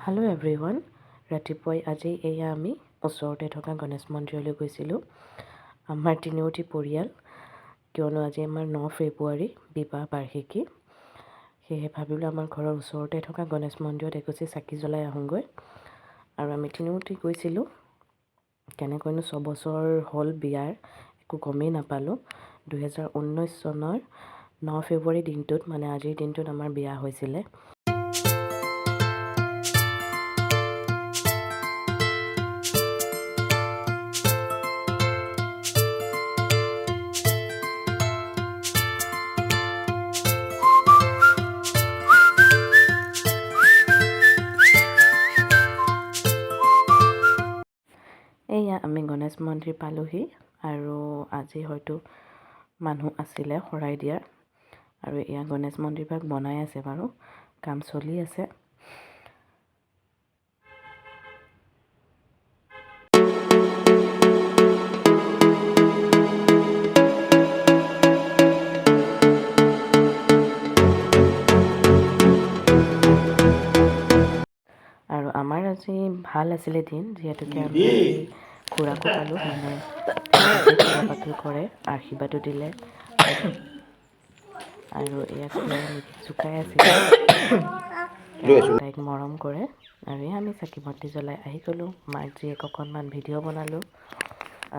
Hello' everyone, ৰাতিপুৱাই আজি এয়া আমি ওচৰতে থকা গণেশ মন্দিৰলৈ গৈছিলোঁ, আমাৰ তিনিওটি পৰিয়াল। কিয়নো আজি আমাৰ 9 ফেব্ৰুৱাৰী বিবাহ বাৰ্ষিকী। সেয়েহে ভাবিলোঁ আমাৰ ঘৰৰ ওচৰতে থকা গণেশ মন্দিৰত এগছি চাকি জ্বলাই আহোঁগৈ। আৰু আমি তিনিওটি গৈছিলোঁ। কেনেকৈনো 6 বছৰ হ'ল বিয়াৰ, একো গমেই নাপালোঁ। 2019 চনৰ 9 ফেব্ৰুৱাৰী দিনটোত, মানে আজিৰ দিনটোত আমাৰ বিয়া হৈছিলে। এয়া আমি গণেশ মন্দিৰ পালোহি আৰু আজি হয়তো মানুহ আছিলে শৰাই দিয়াৰ। আৰু এয়া গণেশ মন্দিৰভাগ বনাই আছে বাৰু, কাম চলি আছে। আৰু আমাৰ আজি ভাল আছিলে দিন, যিহেতুকে আমি খুৰাকো পালোঁ, মানে পূজা পাতল কৰে, আশীৰ্বাদো দিলে। আৰু এয়া খুৰাই নিধিক জোকাই আছিলে, তাইক মৰম কৰে। আৰু এয়া আমি চাকি বন্তি জ্বলাই আহি গ'লোঁ। মাক জীয়েক অকণমান ভিডিঅ' বনালোঁ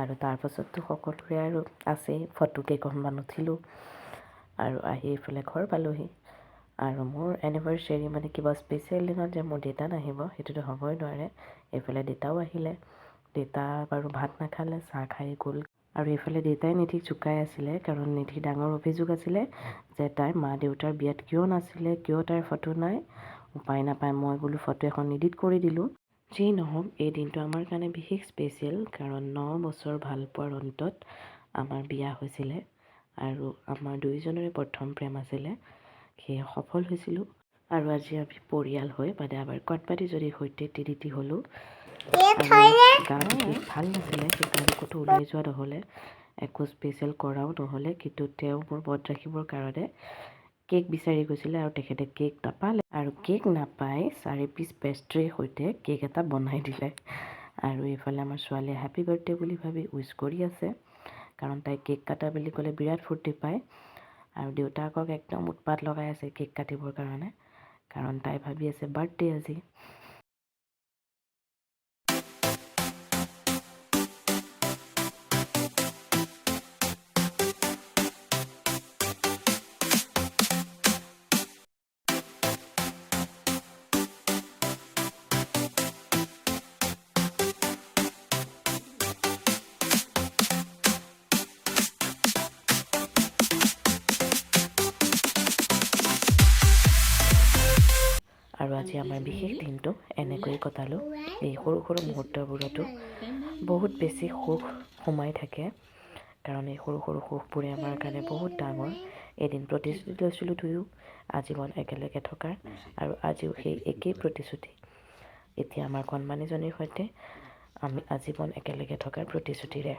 আৰু তাৰপাছততো সকলোৰে আৰু আছেই, ফটো কেইখনমান উঠিলোঁ আৰু আহি এইফালে ঘৰ পালোহি। আৰু মোৰ এনিভাৰ্চেৰী, মানে কিবা স্পেচিয়েল দিনত যে মোৰ দেউতা নাহিব, সেইটোতো হ'বই নোৱাৰে। এইফালে দেউতাও আহিলে। দেউতা বাৰু ভাত নাখালে, চাহ খাই গ'ল। আৰু এইফালে দেউতাই নিধিক জোকাই আছিলে, কাৰণ নিধিৰ ডাঙৰ অভিযোগ আছিলে যে তাই মা দেউতাৰ বিয়াত কিয় নাছিলে, কিয় তাইৰ ফটো নাই। উপায় নাপায় মই বোলো ফটো এখন এডিট কৰি দিলোঁ। যি নহওক, এই দিনটো আমাৰ কাৰণে বিশেষ স্পেচিয়েল, কাৰণ 9 বছৰ ভাল পোৱাৰ অন্তত আমাৰ বিয়া হৈছিলে আৰু আমাৰ দুয়োজনৰে প্ৰথম প্ৰেম আছিলে, সেয়ে সফল হৈছিলোঁ। আৰু আজি আমি পৰিয়াল হৈ, মানে আমাৰ কণমানিজনীৰ সৈতে তিনিটি হ'লোঁ। আৰু গা বিশেষ ভাল নাছিলে, সেইকাৰণে ক'তো ওলাই যোৱা নহ'লে, একো স্পেচিয়েল কৰাও নহ'লে। কিন্তু তেওঁ মোৰ মনত ৰাখিবৰ কাৰণে কেক বিচাৰি গৈছিলে আৰু তেখেতে কেক নাপালে আৰু কেক নাপাই 4 পিচ পেষ্ট্ৰিৰ সৈতে কেক এটা বনাই দিলে। আৰু এইফালে আমাৰ ছোৱালীয়ে হেপী বাৰ্থডে বুলি ভাবি উইচ কৰি আছে, কাৰণ তাই কেক কটা বুলি ক'লে বিৰাট ফূৰ্তি পায়। আৰু দেউতাকক একদম উৎপাত লগাই আছে কেক কাটিবৰ কাৰণে, কাৰণ তাই ভাবি আছে বাৰ্থডে আজি। আৰু আজি আমাৰ বিশেষ দিনটো এনেকৈয়ে কটালোঁ। এই সৰু সৰু মুহূৰ্তবোৰতো বহুত বেছি সুখ সোমাই থাকে, কাৰণ এই সৰু সৰু সুখবোৰে আমাৰ কাৰণে বহুত ডাঙৰ। এদিন প্ৰতিশ্ৰুতি লৈছিলোঁ দুয়ো আজীৱন একেলগে থকাৰ আৰু আজিও সেই একেই প্ৰতিশ্ৰুতি। এতিয়া আমাৰ কণমানিজনীৰ সৈতে আমি আজীৱন একেলগে থকাৰ প্ৰতিশ্ৰুতিৰে।